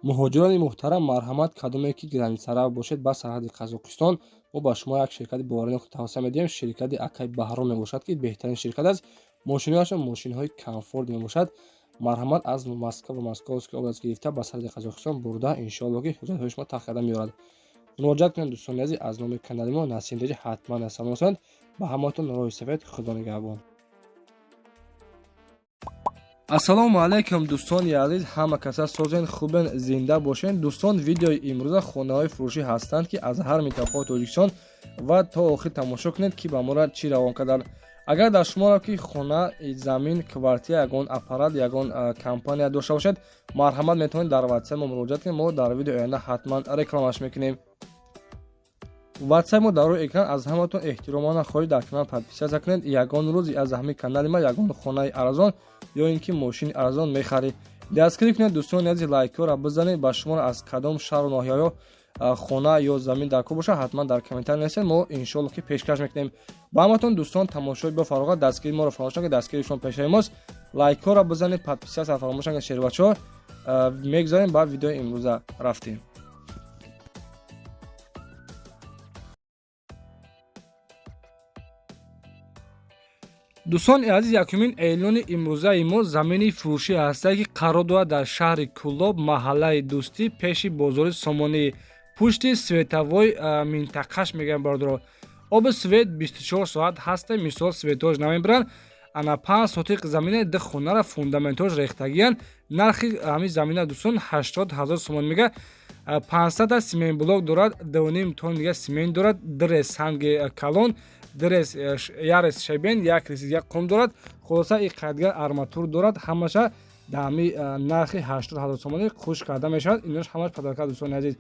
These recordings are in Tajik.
Муҳоҷирони муҳтарам, марҳамат, кадоме ки границарав бошед ба сарҳади Қазоқистон, мо ба шумо як ширкати боваринок тавсия медиҳем. Ширкати Акай Баҳром мебошад, ки беҳтарин ширкат аст. Мошинҳояшон мошинҳои комфорт мебошад. Марҳамат, аз Москва ва Московский область гирифта ба сарҳади Қазоқистон бурда, иншоалло ки ҳуҷҷатҳои шумо тақ карда меорад. Муроҷиат кунед, дӯстони азиз, аз номи канали мо Насим Теҷи ҳатман салом расонед. Ба ҳамаатон роҳи сафед, Худо нигаҳбон. Ассалому алайкум, дӯстони азиз, ҳама каса созен, хубен, зинда бошен. Дӯстон, видеои имрӯза хонаҳои фурӯшӣ ҳастанд, ки аз ҳар минтақаи Тоҷикистон, ва то охир тамошо кунед, ки ба мора чӣ равон карданд. Агар дар шуморо ки хона, замин, квартира, ягон аппарат, ягон компания дошта бошед, марҳамат, метавонед дар WhatsApp мо муроҷиат кунед. Мо дар видеои оянда ҳатман рекламаш мекунем. WhatsApp мо дар рӯи экран. Аз ҳаматон эҳтиромона хоҳиш, дар канал подписаться кунед. Ягон рӯз аз ҳамин канали ма ягон хонаи арзон ё ин ки мошини арзон мехаред. Дастгирӣ кунед, дӯстони азиз, лайкҳоро бизанед. Ба шуморо аз кадом шаҳру ноҳияҳо хона ё замин дар кор бошад, ҳатман дар комментарий нависед, мо иншоалло ки пешкаш мекунем ба ҳаматон. Дӯстон, тамошои бо фароғат, дастгирии моро фаромӯш накунед, дастгирии шумо пешаи мост. Лайкҳоро бизанед, подписаться фаромӯш накунед. Шербачаҳо, мегузарем ба видеои имрӯза, рафтем. Дӯстони азиз, якумин эълони имрӯзаи мо замини фурӯшӣ ҳастае, ки қарор дорад дар шаҳри Кӯлоб, маҳаллаи Дӯстӣ, пеши бозори Сомонӣ, пушти световой минтақаш мегӯям, бародаро. Оби свет 24 соат ҳаста, мисол, светош намебаранд. Ана 5 сотиқ замина, ду хонара фундаментош рехтагиянд. Нархи ҳамин замина, дӯстон, 80 000 сомон мега. 500 симентблок дорад, 2,5 тонн дига симент дорад, дрес санги калон, дрес ярес щебень, як рес як қум дорад. Хулоса, и қадгар арматур дорад. Ҳамаша дар ҳами нархи 80 000 сомонӣ хуш карда мешавад. Инош ҳамаш подарка. Дӯстони азиз,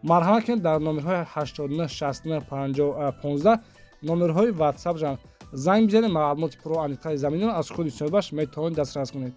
марҳамат кунед, дар номерҳои 89 69 50 15, номерҳои WhatsApp жан занг бизанед. Маълумоти пурру аниқтари заминро аз худи соҳибаш метавонед дастрас кунед.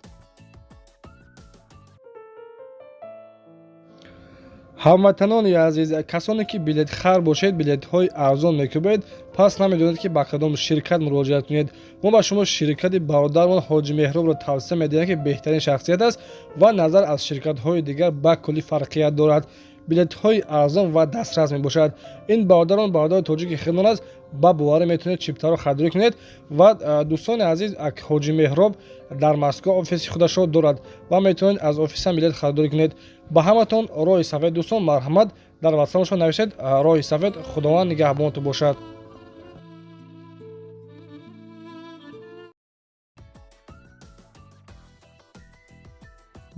Ҳамватанони азиз, касоне ки билетхар бошед, билетҳои арзон мекӯбед, пас намедонед, ки ба кадом ширкат муроҷиат кунед. Мо ба шумо ширкати бародармон Ҳоҷи Меҳробро тавсия медиҳем, ки беҳтарин шахсият аст ва назар аз ширкатҳои дигар ба куллӣ фарқият дорад. Билетҳои арзон ва дастрас мебошад. Ин бародарон бародари тоҷики худмон аст, ба боварӣ метавонед чиптаро харидорӣ кунед. Ва, дӯстони азиз, Ҳоҷи Меҳроб дар Москва офиси худашро дорад ва метавонед аз офисам билет харидорӣ кунед. Ба ҳаматон роҳи сафед, дӯстон. Марҳамат, дар ватсапшон нависед. Роҳи сафед, Худованд нигаҳбонтон бошад.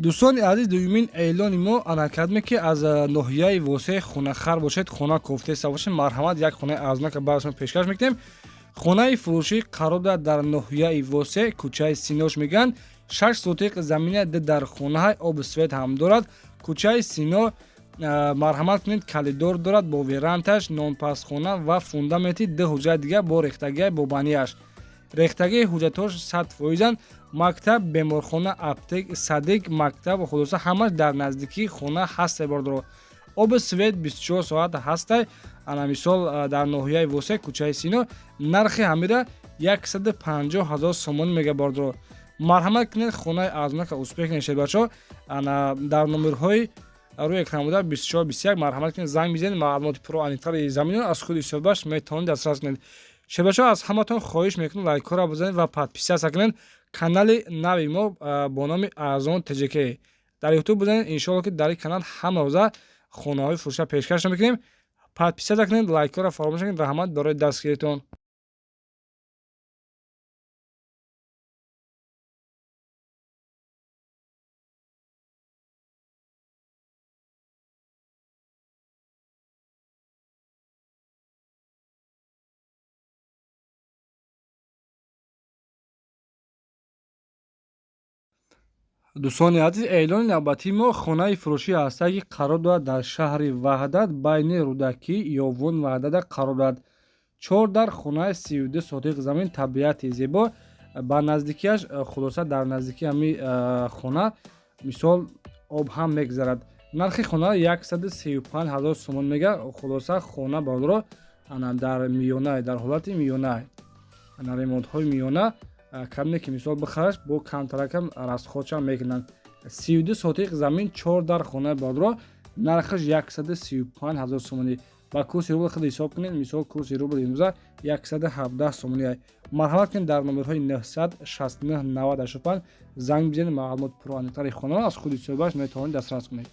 Дӯстони азиз, дуюмин эълони мо анакадме ки аз ноҳияи Восеи хонахар бошед, хона кофтеса бошед, марҳамат, як хонаи арзонака барашон пешкаш мекунем. Хонаи фурӯшӣ қарор дорад дар ноҳияи Восе, кӯчаи Синош мегӯянд. 6 сотиқ замина, ду дар хонаҳай, обу свет ҳам дорад. Кӯчаи Сино, марҳамат кунед. Калидор дорад бо верандаш, нонпазхона ва фундаменти ду ҳуҷраи дигар бо рехтагиай, бо банияш. Рехтагии ҳуҷҷатҳош 100%-анд. Мактаб, беморхона, аптек, садик, мактаб, хулоса, ҳамаш дар наздикии хона ҳастай, бардоро. Оби свет 24 соат ҳастай. Ана мисол, дар ноҳияи Восе, кӯчаи Сино, нархи ҳамира 150 ҳазор сомонӣ мега, бардоро. Марҳамат кунед, хонаи арзонака успех кунед, бачаҳо. Ана дар номерҳои рӯи экран буда 24 21, марҳамат кунед, занг бизанед. Маълумоти пурру аниқтари заминро аз худи соҳибаш метавонед дастрас кунед. Шербачаҳо, аз ҳаматон хоҳиш мекунем, лайкҳоро бизанед ва подписаться кунед. Канали нави мо бо номи Арзон ТЖК дар Ютуб бизанед. Иншоалло ки дар ин канал ҳама рӯза хонаҳои фурӯша пешкаш мекунем. Подписаться кунед, лайкҳоро фаромӯш накунед. Раҳмат барои дастгиритон. Дӯстони азиз, эълони навбатии мо хонаи фурӯшӣ ҳастае, ки қарор дорад дар шаҳри Ваҳдат, байни Рӯдакӣ, Ёвон Ваҳдата қарор дорад. Чор дар хонаи, 32 сотиқ замин, табиати зебо ба наздикиаш. Хулоса, дар наздикии ҳами хона, мисол, об ҳам мегузарад. Нархи хона 135 ҳазор сомон мега. Хулоса, хона, бародаро, ана дар миёна, дар ҳолати миёна, ана ремонтҳои миёна, каме ки мисол бихараш, бо камтаракам расходшам мекунанд. 32 сотиқ замин, 4 дар хона, бародаро, нархаш 135 ҳазор сомонӣ. Ба курси рубл худ ҳисоб кунед. Мисол, курси рубл имрӯза 117 сомонӣ. Марҳамат кунед, дар номерҳои 969 90 85 занг бизанед, маълумот пуррааниқтари хонаро аз худи соҳибаш метавонед дастрас кунед.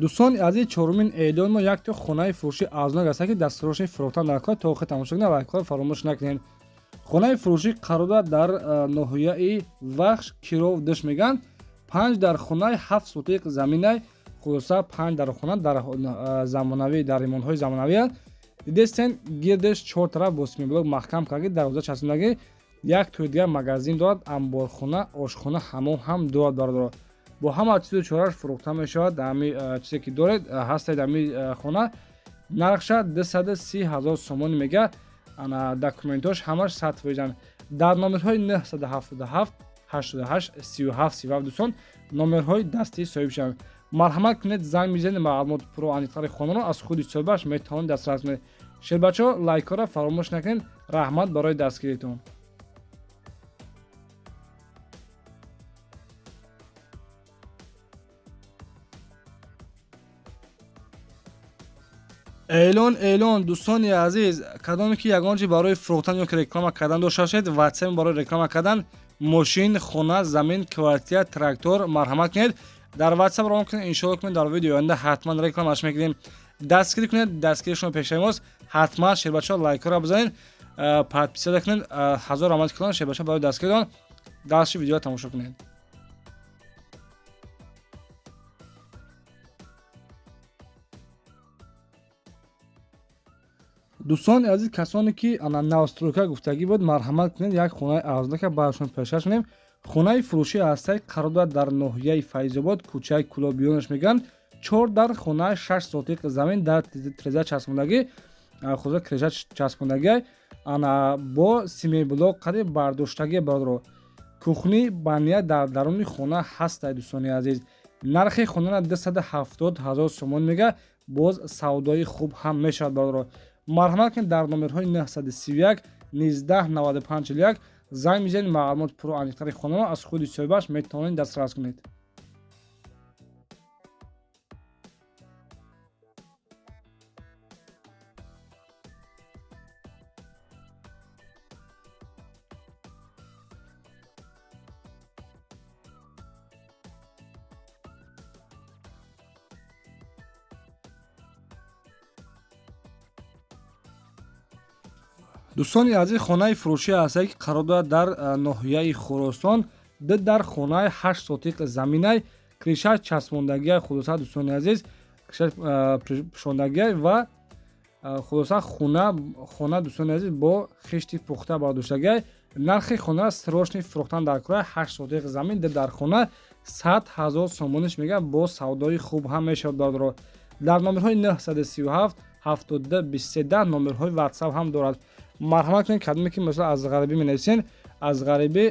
Дӯстони азиз, чорумин эълон мо якто хонаи фурӯшӣ арзонак аст, ки дастфурӯши фурӯхтан дар кор. То охир тамошо кунед, лайкҳоро фаромӯш накунед. Хонаи фурӯшӣ қарор дорад дар ноҳияи Вахш, Киров диш мегӯянд. Панҷ дар хонаи, 7 сотиқ заминай. Хулоса, панҷ дар хона дар замонавӣ, дар ремонтҳои замонавӣ. Дидестен, гирдеш чор тараф бо семенблок маҳкам кардаги, дарвоза часпондагӣ. Як тӯи дигар магазин дорад, амборхона, ошхона, ҳамом ҳам дорад, бародаро. Бо ҳама чизу чораш фурӯхта мешавад. Ҳами чизе ки доред, ҳастед, ҳами хона нархша 230 ҳазор сомонӣ мега. Ана документош ҳамаш 100%-анд. Дар номерҳои 977 88 37 37, дӯстон, номерҳои дастии соҳиб шаванд. Марҳамат кунед, занг мезанед, маълумот пурро аниқтари хонаро аз худи соҳибаш метавонед дастрас кунед. Шербачаҳо, лайкҳоро фаромӯш накунед. Раҳмат барои дастгиритон. Эълон, эълон, дӯстони азиз, кадоме ки ягон чи барои фурӯхтан ё ки реклама кардан дошта бошед, ватсап барои реклама кардан, мошин, хона, замин, квартира, трактор, марҳамат кунед, дар ватсап равон кунед. Иншоалло, кунед, дар видеои оянда ҳатман рекламаш мекунем. Дастгирӣ кунед, дастгири шумо пешаи мост. Ҳатман, шербачаҳо, лайкҳоро бизанед, подписаться кунед. Ҳазор раҳмати калон, шербачаҳо, барои дастгиритон. Дальше видео тамошо кунед. Дӯстони азиз, касоне ки ана новостройка гуфтагӣ буд, марҳамат кунед, як хонаи арзонака барашон пешкаш кунем. Хонаи фурӯшӣ ҳастаи, қарор дорад дар ноҳияи Файзобод, кӯчаи Кулобиёнаш мегӯянд. Чор дар хонаи, 6 сотиқ замин, дар треза часпондагӣ, худо крыша часпондагӣ, ана бо семенблок қади бардоштагӣ, бародаро. Кухни, баня дар даруни хона ҳастай. Дӯстони азиз, нархи хонара 270 ҳазор сомон мега, боз савдои хуб ҳам мешавад, бародаро. Марҳамат кунед, дар номерҳои 931 19 95 41 занг мезанед, маълумот пурру аниқтари хонаро аз худи соҳибаш метавонед дастрас кунед. Дӯстони азиз, хонаи фурӯшӣ ҳастае, ки қарор дорад дар ноҳияи Хуросон. Ду дар хонаи, 8 сотиқ заминай, крыша часпондагиай. Хулоса, дӯстони азиз, крыша пӯшондагиай ва хулоса хона, дӯстони азиз, бо хишти пухта бардоштагиай. Нархи хона срочный фурӯхтан дар кора. 8 сотиқ замин, ду дар хона, 100 ҳазор сомониш мега, бо савдои хуб ҳам мешавад, бародаро. Дар номерҳои 937 72 23 номерҳои ватсап ҳам дорад. Марҳамат кунед, кадоме ки, масалан, аз ғарибӣ менависен, аз ғарибӣ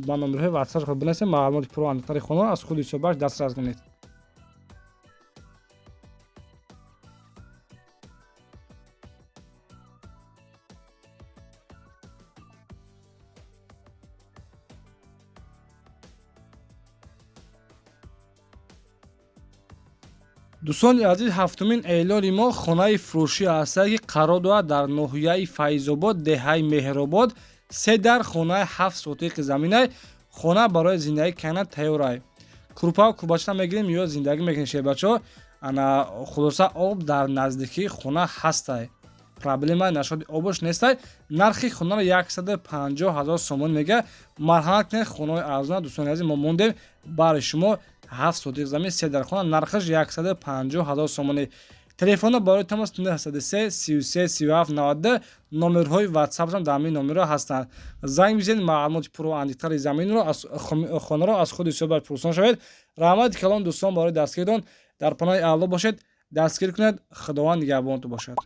ба номерҳои ватсап худ бинависен, маълумоти пурру аниқтари хонаро аз худи соҳибаш дастрас кунед. Дӯстони азиз, ҳафтумин эълони мо хонаи фурӯшӣ ҳастае, ки қарор дорад дар ноҳияи Файзобод, деҳаи Меҳробод. Се дар хонаи, 7 сотиқи заминай. Хона барои зиндагӣ кардан тайёрай. Курпау курбача мегирем ё зиндагӣ мекунем, шербачаҳо. Ана хулоса, об дар наздикии хона ҳастай, проблема нашоди обош нестай. Нархи хонаро 150 ҳазор сомон мега. Марҳамат кунед, хонаҳои арзона, дӯстони азиз, мо мондем барои шумо. 7 сотиқ замин, се дар хона, нархаш 150 ҳазор сомонӣ. Телефонро барои тамос 903 33 37 92, номерҳои ватсапшон дар ҳамин номерҳо ҳастанд. Занг бизанед, маълумоти пурру аниқтари заминро аз хонаро аз худи соҳибаш пурсон шавед. Раҳмати калон, дӯстон, барои дастгиритон. Дар паноҳи Алло бошед, дастгир кунед, Худованд нигаҳбонтон бошад.